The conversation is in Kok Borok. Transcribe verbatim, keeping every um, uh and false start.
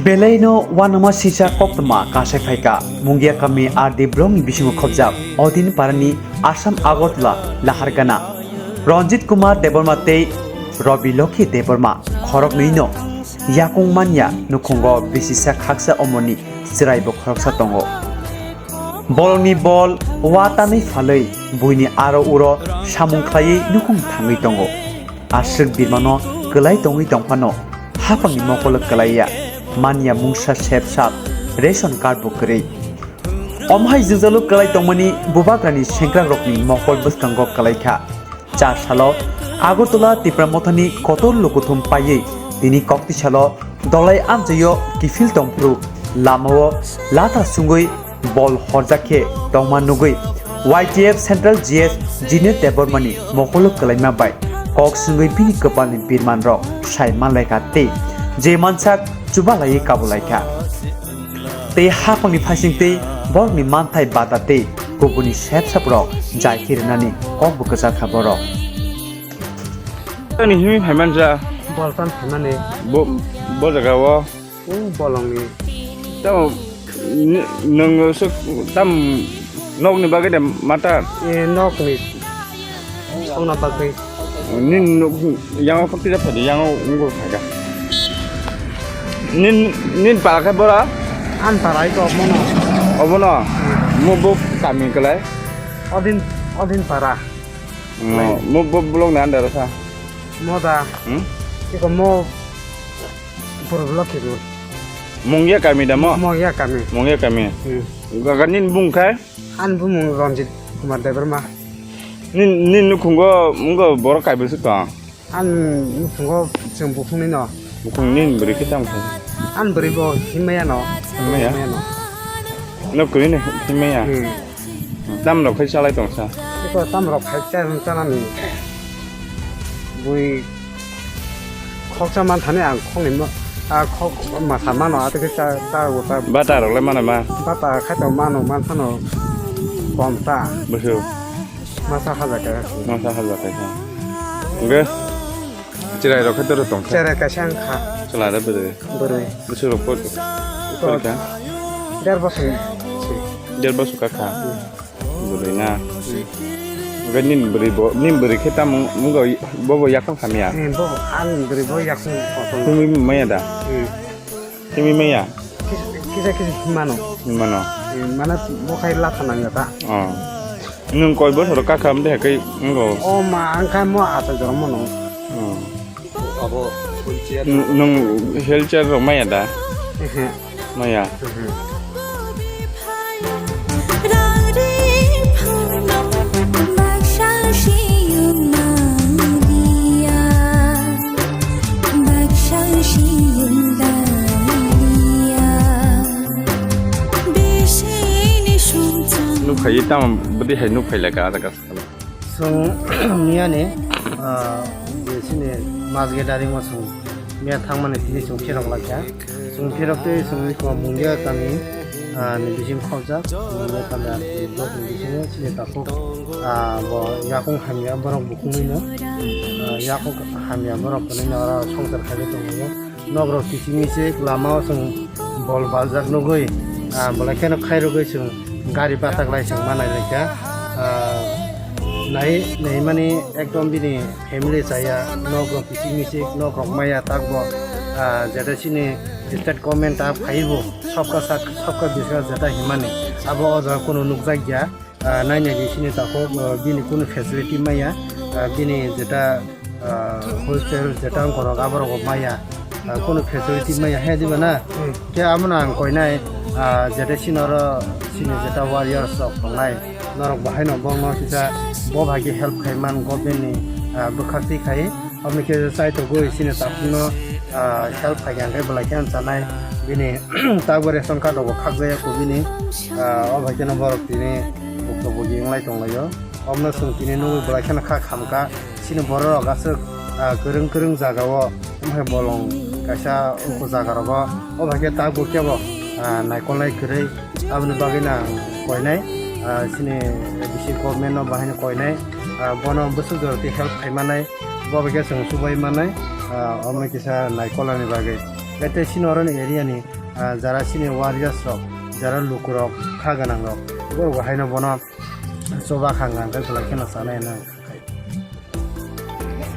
Belaino uanama sisa koktwma kasai phaikha, Mungia kami R D blockni bisingo khobjak Odin parani Assam Agartala Lahargana. Ranjit Kumar Debbarma tei Rabi Lokhi Debbarma khoroknwino yakung manya nukhungo bisisa khaksa omoni chwraibo khoroksa tongo. Bolongni bol wa tanwi phalwi buini aro uro samung khlaiwi nukhung thangwi tongo. Aswk birmano kwlai tongwi tongphano haphangni mokolo kwlaiya manya mungsa sep sap ration card bo kwrwi. Omhai jwngjalo kwlai tongmani bubagrani sengkrakrokni mokol bwskango kwlaikha. Char salo Agartala Tipra Mothani kotor lukuthum paiwi tini kokti salo dolai amchaio kiphil tongphuru lamao latha sungwi bol horjak khe tongma nugwi Y T F Central G S Junior Debbarmani mokolo kwlaima bai kok swngwi bini kwpalni birmanrok sai manlaikha tei je mansak chubalaiwi kabulaikha. Tei haphangni phaising tei borokni manthai bata tei kubuni sep saprok jai khe rwnani kokbo kwchar kha borok. Ani himi phaimansa. Boltan phaimani. Bo, bo jaga o. O bolongni. Tamo, ni, nwng suk tam nokni bagwi de mata. E, nokni. Songna bagwi. Nin nuk, yang o khaptira phadi, yang o ungkul phaga. Nin, nin para khe bora? An para ito mono. Obono? Hmm. Mo bo kami kalai? Odin, Odin para. Mo, mo bo blok ni under sa? Mo da. Hmm? Iko mo pur blok kibu. Mungya kami da mo? Mungya kami. Mungya kami. Hmm. Gaga nin bung khai? An bumung Ranjit Kumar Debbarma. Nin, nin nukhungo mungo borok kaibrwi se tong? An nukhungo chwng bukhungni no. Bukhung nin bwrwi khe tamo khai? An bwrwi bo himmaya no. Himmaya? Himmaya no. No kwrwi no himmaya? Hmm. Tam rok khai chalai tong sa? Iko tam rok khai cha-, chanani. Bui khoksa man thani ang khokni ma-, a khok masa mano, a tei cha, cha, cha. Bata rok le mano ma? Bata khai to mano, man phano kom ta. Busu. Masa haja kaya. Masa haja kaya. Oke. Chirai rok khai to tong kha. Chirai kaisa ang kha. Chwla da bwrwi. Bwrwi. Busu rok po-, Iko por kha? Der bosor si. Der bosor ka kha. Hmm. Bwrwi na. Oke, nin bwrwi bo, nin bwrwi khe tamo wng-, wngkha, bo bo yakung hamya? Hmm, bo, an bwrwi bo yakung kotor. Himwi maya da? Hmm. Himwi maya? Kis-, kisa kisa himano. Himano. Hmm, mane bo khai latha nangya ta. Oh. Nwng koi bosor ka kha amde hai kai wngkha? O ma, ang kha mo asa jora mono. Hmm. Abo wheelchair. N-, nwng wheelchair rok maya da? Ehe. Maya. Ehe. Nuk phai tamo bwdwi hai nuk phai lai ka, ah, jaga. Chwng miyani, ah, je chini mas ge daring o chwng miya thangmani tini chwng phirok laikha. Chwng phirok twi chwng iko Mungia kami, ah, ni bising khorjak. Mungia kami ni bisingo chini takhuk, ah, bo yakung hamya borok bukhungwi no, ah, yakung hamya borok hwnwi no oro songchar khaiwi tonglaio. Nokrok kiching michik lama o chwng bol baljak nugwi, ah, belai kheno khairogwi chwng gari bachaklai chwng manai laikha. Ah, nai, naimani ekdom bini family chaya, nokrok kiching michik, nokrok maya takbo, ah, jeta chini state government ta phaibo, sabka sath, sabka biswas jeta himani, abo o jaga kunu nukjakya. Ah, nainai di sini takhuk, ah, bini kunu facility maya, ah, bini jeta, ah, hostel jeta wngkorok aborok maya, ah, kunu facility maya he diba na? Hmm. Khe abono ang koinai, ah, jeta sini oro sini jeta warriors rok tongnai, norok bahaino bongno kisa bo bai khe help khaiman government ni, ah, bwkhak twi khai. Aboni khe chaitogwi chini takhukno, ah, help khaikha hwnkhe belai khe chanai bini takbo ration card rogo khakjaya kubini, ah, o bai kheno borok tini bukto bugi wnglai tonglaio. Omono chwng tini nugwi belai kheno kha khamkha. Chini borok rok aswk, ah, kwrwng kwrwng jaga o wngkhe bolong kaisa uku jaga rogo. O bai khe takbo kebo, ah, naikolnai kwrwi. Aboni bagwi no ang koinai, ah, chini A D C government no bahaino koinai, ah, bono bwswk jora twi help khai manai, bo bai khe chwng chubai manai, ah, omo kisa naikolnani bagwi. Tei chini oroni area ni ah, jara chini warriors rok, jara lukurok, kha gwnang rok, borok bo haino bono choba kha gwnang khe belai kheno chanai hwnwi.